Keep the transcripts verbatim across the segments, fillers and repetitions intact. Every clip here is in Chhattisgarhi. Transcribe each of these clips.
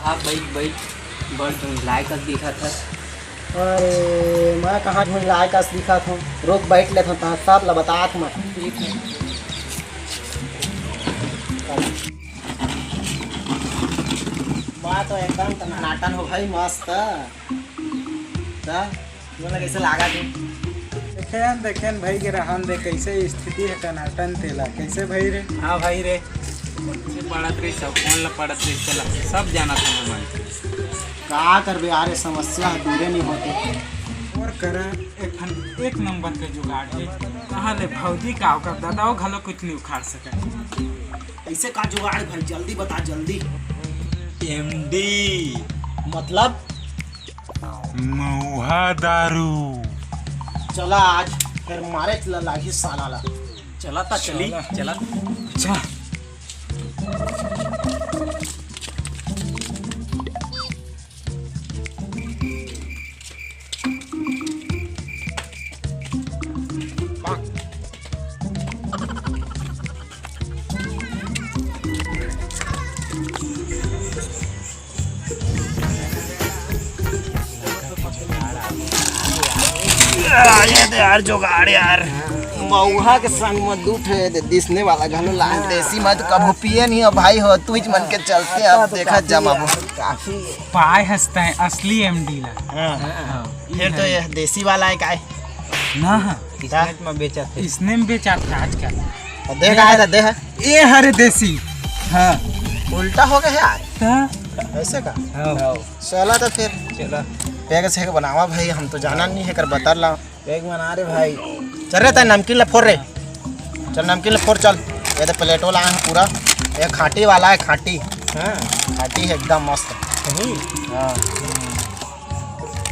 आप बैठ, बैठ, बड़ झुंझलाए कस दिखत हस। अरे, मैं कहाँ झुंझलाए कस दिखत हूँ? रुक, बैठ लेत हूँ, तहाँ सब ला बतात हूँ मैं। ठीक है। मैं तो एकदम टनाटन हो भाई, मस्त। त तुमन ला कइसे लागत हे? देखेन, देखेन भाई के रहन दे, कइसे स्थिति हे टनाटन तेला। कइसे भाई रे? हाँ भाई रे, कइसे पड़त रही सब, कौन ला पड़त रही, चला, सब जाना था मन। का करबे यार, ये समस्या ह दूरे नहीं होते। और करा एक ठन एक नंबर के जुगाड़ हे, कहाँ ले भौजी का ओकर दादा, वो घलो कुछ नहीं उखाड़ सके। ऐसे का जुगाड़ भाई, जल्दी बता, जल्दी। एमडी। मतलब? मऊहा दारू। चला आज फिर मारे ला लागी साला ला। चला ता चली, चला। चला। अच्छा। आ, ये तो यार जुगाड़ यार। मऊहा के संग में दू ठे दे-, दिसने वाला घलो लान देसी मत कभू पिए नहीं हो भाई हो, तू ही मन के चलते अब देखा जमाबो। काफी पाए हंसते हैं असली एमडी ला। हाँ। हाँ। फिर तो ये देसी वाला है काय? ना, हाँ। इसने में बेचत हे। इसने में बेचत हे आजकल। अब देख आए था, देख। ये हरे देसी। हाँ। उल्टा हो गया यार। तो? ऐसे का? हाँ। चला तो फिर। चला। पैग से बनावा भाई, हम तो जाना नहीं है, कर बता ला। पैग बना रे भाई। चल रे, तै नमकीन ला फोर रे। चल नमकीन ला फोर, चल। ये तो प्लेटो ला है पूरा। ये खाटी वाला है, खाटी। हाँ। खाटी है एकदम मस्त। सही? हाँ।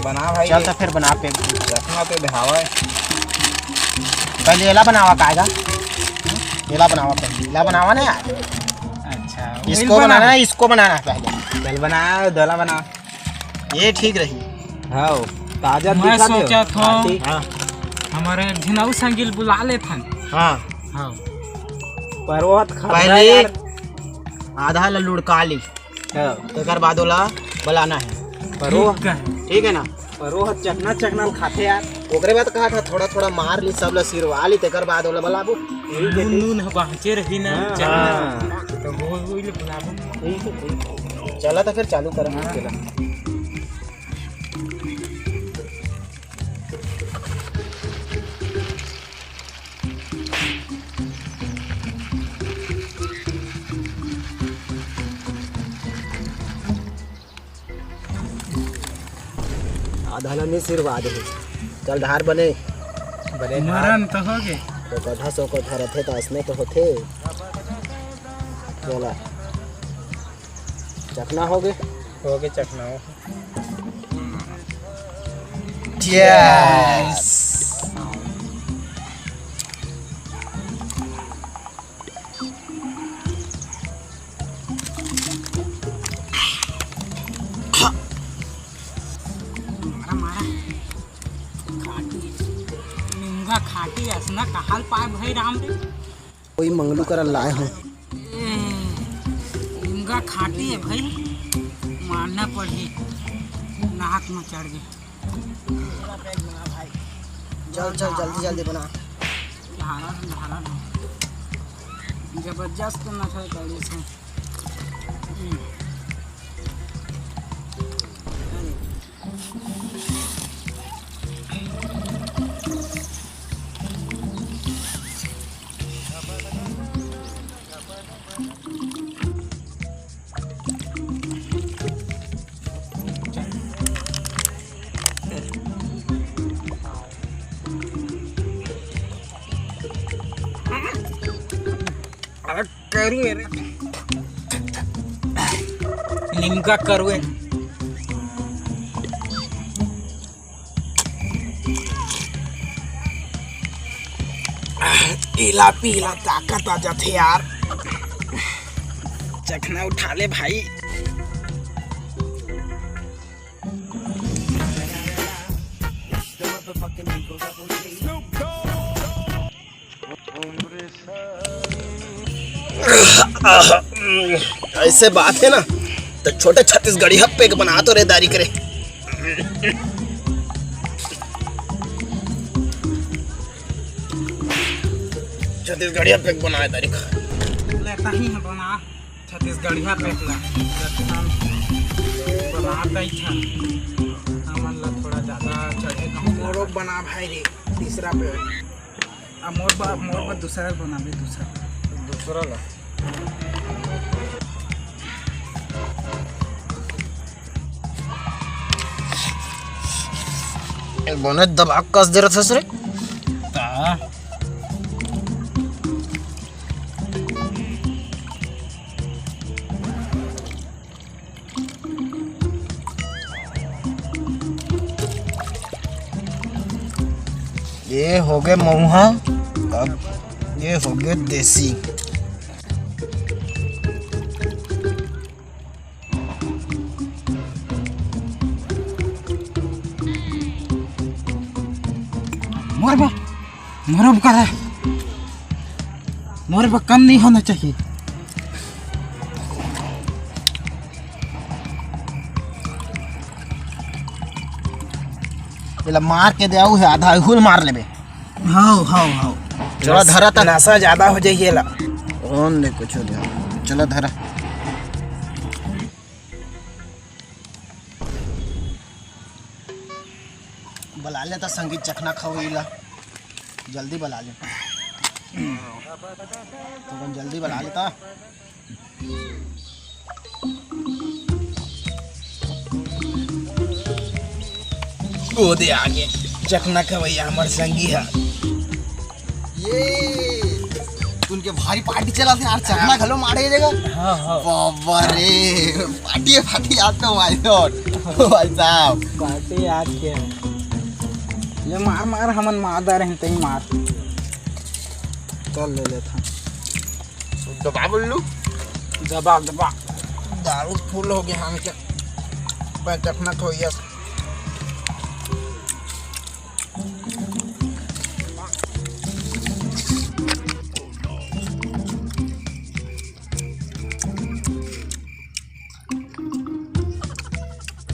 बना भाई। चल तो फिर बना पे। चखना पे बहावा है। पहले एला बनावा कायगा। एला बनावा पहले। एला बनावा ना यार। अच्छा, इसको बनाना है, इसको बनाना है पहले। चल बना, दोला बना। ये ठीक रही। हाँ, ताजा मैं दिखा दे। सोचा था। हाँ। हमारे झिनाऊ संगील बुला लेथन। हाँ। हाँ। पर वो खतरा पहले यार। आधा ला लुढ़का ली। हाँ। तेकर बाद ओला बलाना है। पर वो ठीक है। ठीक है ना? पर वो चखना चखना खाथे यार। ओकरे बाद कहा था, थोड़ा थोड़ा मार ली, सब ला सिरवा ली, तेकर बाद ओला बलाबो। ठीक है, नून, ठीक। नून ह बाँचे रही ना, हाँ, चखना। हाँ। तो वो, वो ले बलाबो। ठीक है, ठीक है। चला तो फिर चालू कर। हाँ। चला। आधा ला नहीं सिरवा दे। चल धार बने। बने धार। मरन तो हो गे। तो गधा सो को धरत हे तो असने तो होथे। चला। चखना हो गे। हो गे चखना हो। Cheers। मारा, मारा। खाटी, निमगा खाटी असना कहाल पाए भाई राम रे। कोई मंगलू करा लाए हो। ए, निमगा खाटी है भाई, मारना पड़ही, नाक में चढ़ गए। चल, चल, जल्दी, जल्दी बना। धारा, धारा। जबरदस्त नशा कर रही है। अरे करू रे। निमका करू है। पीला पीला ताकत आ जाथे यार। चखना उठा ले भाई। ऐसे बात है ना, तो छोटे छत्तीसगढ़िया पेक बना तो रे दारी करे। छत्तीसगढ़िया पेक बनाए दारी खा। लेता ही हम बना छत्तीसगढ़िया पेक ला। जब हम बना दई था, हमन ला थोड़ा ज्यादा चढ़े कम मोरो बना भाई रे, तीसरा पे। आ मोर बा, मोर बा दूसरा बनाबे, दूसरा। दूसरा ला। ए, बने दबा कस दे रहा था रे। का? ये हो गए मऊहा, अब ये हो गए देसी। मोर बा, मोर बा का है? मोर बा कम नहीं होना चाहिए। एला मार के दे, आऊ है आधा हुल मार लेबे। हाव, हाव, हाव। चलो धरा ता। नशा ज्यादा हो जाई एला। कौन ले कुछ हो जाए। चलो धरा। बला लेता संगीत चखना खवई ला। जल्दी बला ले। तो अपन जल्दी बला लेता। ओ दे आगे चखना खवैया हमर संगी है। ये उनके भारी पार्टी चला थे यार, चखना घलो मारे देगा। हाँ, हाँ। बाबा रे, पार्टी है, पार्टी आज तो भाई साहब। भाई साहब। पार्टी आज के है। ये मार, मार, हमन मार दा रहे, तई मार। चल ले लेथन। दबा बोलू। दबा, दबा। दारू फुल हो गया हमके। मैं चखना खवैया।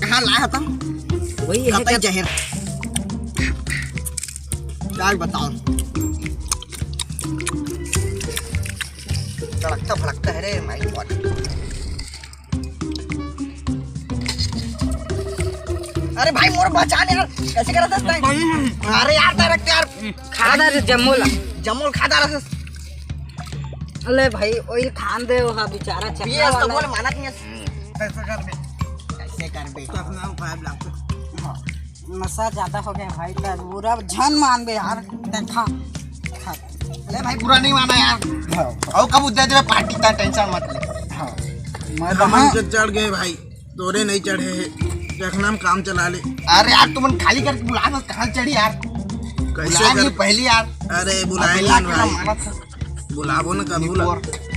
कहाँ लाया था? वही है कतई कर- जहर। क्या बताओ, तड़कता भड़कता है रे, my God। अरे भाई, मोर बचा ले यार, कैसे करत है? अरे यार, direct यार, खा दा रे जम्मो ला। जम्मो खा दा रे। अले भाई, oil खान दे, वो बेचारा चखना ये वाला बोले है। मानत नहीं है। कैसे करबे? कैसे करबे? चखना खाए लागत। नशा ज्यादा हो गया भाई, तो बुरा झन मानबे यार। देखा, खा। ले भाई, बुरा नहीं माना यार। हाँ। और कब दे देवे पार्टी, का tension मत ले। हाँ। मैं तो हमन हाँ। के चढ़ गए भाई, तोरे नहीं चढ़े है। चखना में काम चला ले। अरे यार, तुमन खाली करके बुला दो, कहाँ चढ़ी यार? कैसे बुला नहीं कर- पहली यार। अरे, बुलाए अगला नहीं के भाई। मानत है। बुलाबो ना कभी बुला। निपोर।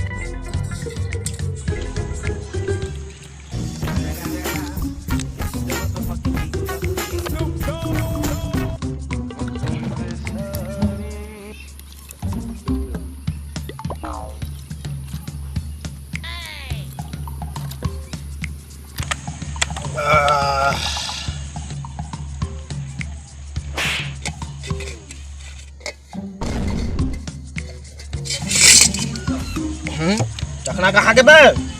हम्म, चखना कहाँ के बे?